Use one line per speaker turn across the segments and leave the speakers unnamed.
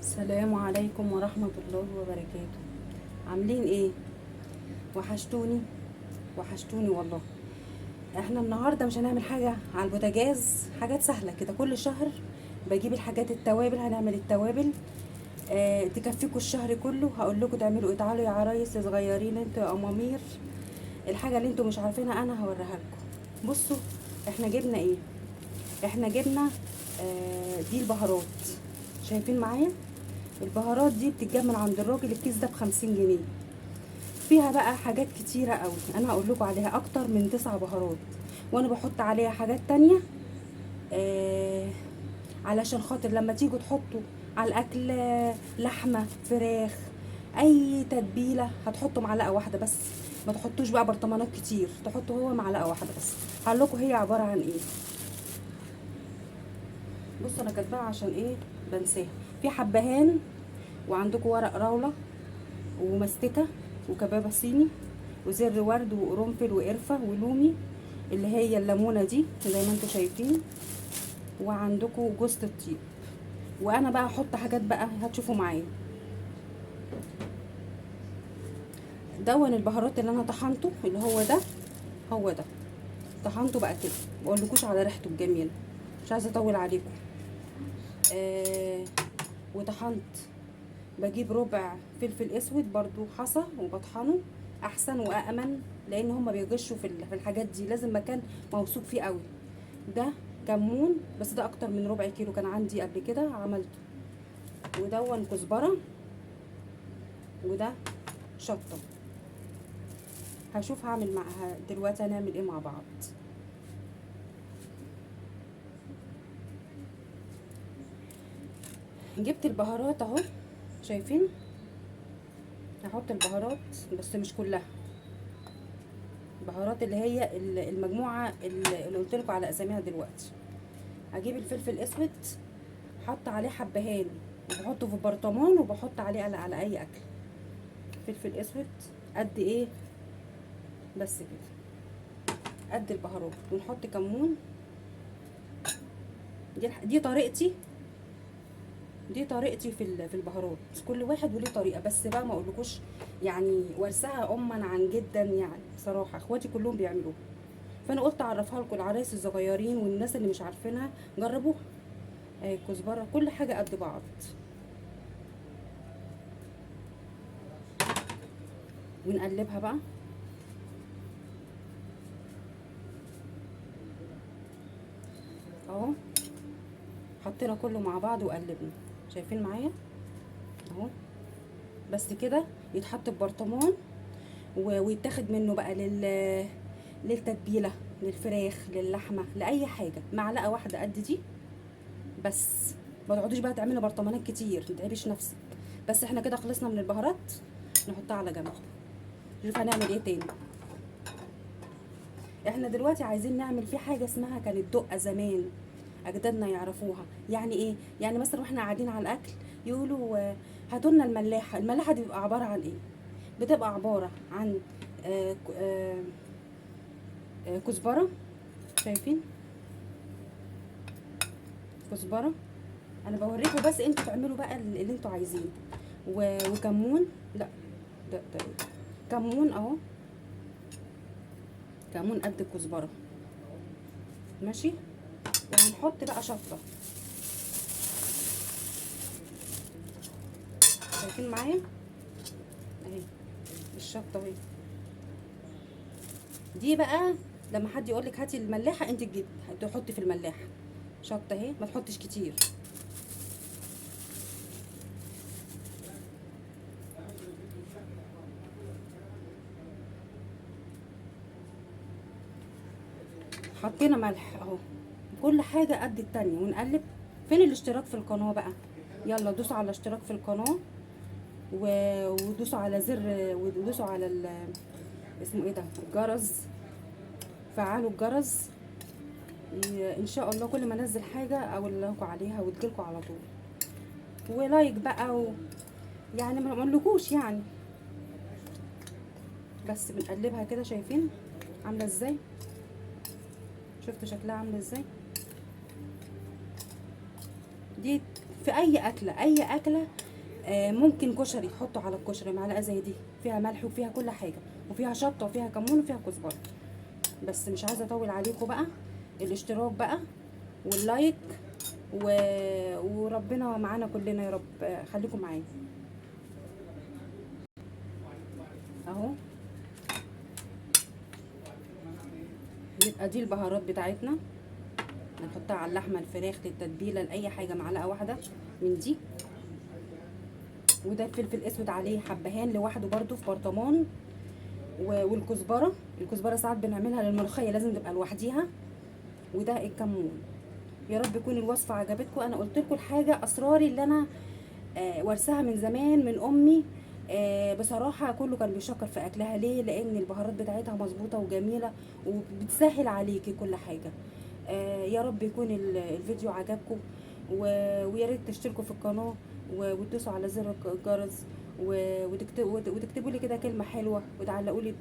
السلام عليكم ورحمة الله وبركاته. عاملين ايه؟ وحشتوني وحشتوني والله. احنا النهاردة مش هنعمل حاجة على البوتاجاز، حاجات سهلة كده. كل شهر بجيب الحاجات التوابل، هنعمل التوابل تكفيكوا الشهر كله. هقول لكم تعملوا ايه. تعالوا يا عرايس يا صغيرين انتوا يا امامير، الحاجة اللي انتوا مش عارفينها انا هوريها لكم. بصوا احنا جبنا ايه. احنا جبنا دي البهارات، شايفين معايا؟ البهارات دي بتتجاب من عند الراجل، الكيس ده ب50 جنيه. فيها بقى حاجات كتيرة قوي، انا هقول لكم عليها اكتر من 9 بهارات، وانا بحط عليها حاجات تانية علشان خاطر لما تيجوا تحطوا على الاكل لحمة فراخ اي تتبيلة هتحطوا معلقة واحدة بس، ما تحطوش بقى برطمانات كتير، تحطوا هو معلقة واحدة بس. هقول لكم هي عبارة عن ايه. بصوا انا كاتباها عشان ايه بنساها. في حبهان، وعندكم ورق راولة، ومستكة، وكبابة صيني، وزر ورد، وقرنفل، وقرفة، ولومي اللي هي الليمونة دي زي ما انتم شايفين، وعندكم جوزة الطيب. وانا بقى احط حاجات بقى هتشوفوا معايا. دون البهارات اللي انا طحنته اللي هو ده، هو ده طحنته بقى كده، ما اقولكوش على ريحته الجميلة، مش عايزه اطول عليكم. وطحنت، بجيب ربع فلفل اسود برضو حصى وبطحنه احسن وامن، لان هما بيغشوا في الحاجات دي، لازم مكان موثوق فيه قوي. ده كمون بس ده اكتر من ربع كيلو كان عندي قبل كده عملته. ودون كزبره، وده شطه. هشوف هعمل معها دلوقتي هنعمل ايه مع بعض. جبت البهارات اهو، شايفين؟ هحط البهارات بس مش كلها، البهارات اللي هي المجموعة اللي قلت لكم على اساميها دلوقتي. هجيب الفلفل الاسود، حط عليه حبهان، وبحطه في برطمان، وبحط عليه على اي اكل. فلفل اسود قد ايه؟ بس كده قد البهارات. ونحط كمون. دي طريقتي، دي طريقتي في البهارات. كل واحد وليه طريقه، بس بقى ما اقولكوش يعني ورثها اما عن جدا، يعني بصراحة اخواتي كلهم بيعملوها، فانا قلت اعرفها لكم العرايس الصغيرين والناس اللي مش عارفينها جربوها. اهي الكزبره، كل حاجة قد بعض. ونقلبها بقى. اهو حطينا كله مع بعض وقلبنا، شايفين معايا اهو. بس كده يتحط في برطمان ويتاخد منه بقى للتتبيله، للفراخ، للحمه، لاي حاجة. معلقه واحدة قد دي بس، ما تقعدوش بقى تعملوا برطمانات كتير، ما تتعبيش نفسك. بس احنا كده خلصنا من البهارات، نحطها على جنب. نشوف هنعمل ايه تاني. احنا دلوقتي عايزين نعمل في حاجة اسمها كانت دقه زمان اجدادنا يعرفوها. يعني ايه؟ يعني مثلا واحنا قاعدين على الاكل يقولوا هاتوا لنا الملاحة. الملاحة دي بتبقى عبارة عن ايه؟ بتبقى عبارة عن كزبره، شايفين كزبره؟ انا بوريكم بس انتوا تعملوا بقى اللي انتوا عايزينه. وكمون، لا ده ايه؟ كمون اهو، كمون قد الكزبره، ماشي. وهنحط بقى شطه، شايفين معايا اهي الشطه اهي. دي بقى لما حد يقولك هاتي الملاحة انت تجيب تحطي في الملاحة شطه اهي، ما تحطش كتير. حطينا ملح اهو، كل حاجة قد التانية. ونقلب. فين الاشتراك في القناة بقى؟ يلا دوسوا على الاشتراك في القناة، ودوسوا على زر، ودوسوا على اسمه ايه ده، الجرس، فعلوا الجرس. ان شاء الله كل ما انزل حاجة اقول لكم عليها وتجيلكم على طول. ولايك بقى يعني ما اقولكوش يعني. بس بنقلبها كده، شايفين عامله ازاي؟ شفتوا شكلها عامله ازاي؟ دي في اي اكله، اي اكله. ممكن كشري، حطوا على الكشري معلقه زي دي، فيها ملح وفيها كل حاجة، وفيها شطه وفيها كمون وفيها كزبره. بس مش عايزه اطول عليكم بقى. الاشتراك بقى وال like وربنا معانا كلنا يا رب. خليكم معايا اهو. يبقى دي البهارات بتاعتنا، نحطها على اللحمة، الفراخ، للتتبيله، لاي حاجة، معلقه واحدة من دي. وده الفلفل الاسود عليه حبهان لوحده برده في برطمان، والكزبره، الكزبره ساعات بنعملها للملوخيه لازم تبقى لوحديها. وده الكمون. يا رب يكون الوصفة عجبتكم. انا قلت لكم الحاجة اسراري اللي انا ورثاها من زمان من امي. بصراحة كله كان بيشكر في اكلها. ليه؟ لان البهارات بتاعتها مظبوطة وجميلة وبتسهل عليكي كل حاجة. يا رب يكون الفيديو عجبكم، ويا ريت تشتركوا في القناة وتدوسوا على زر الجرس وتكتبوا لي كده كلمة حلوة، وتعلقوا لي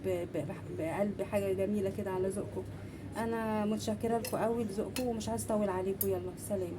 بقلب حاجة جميلة كده على ذوقكم. انا متشكره لكم قوي لذوقكم، ومش عايزه اطول عليكم. يلا سلام.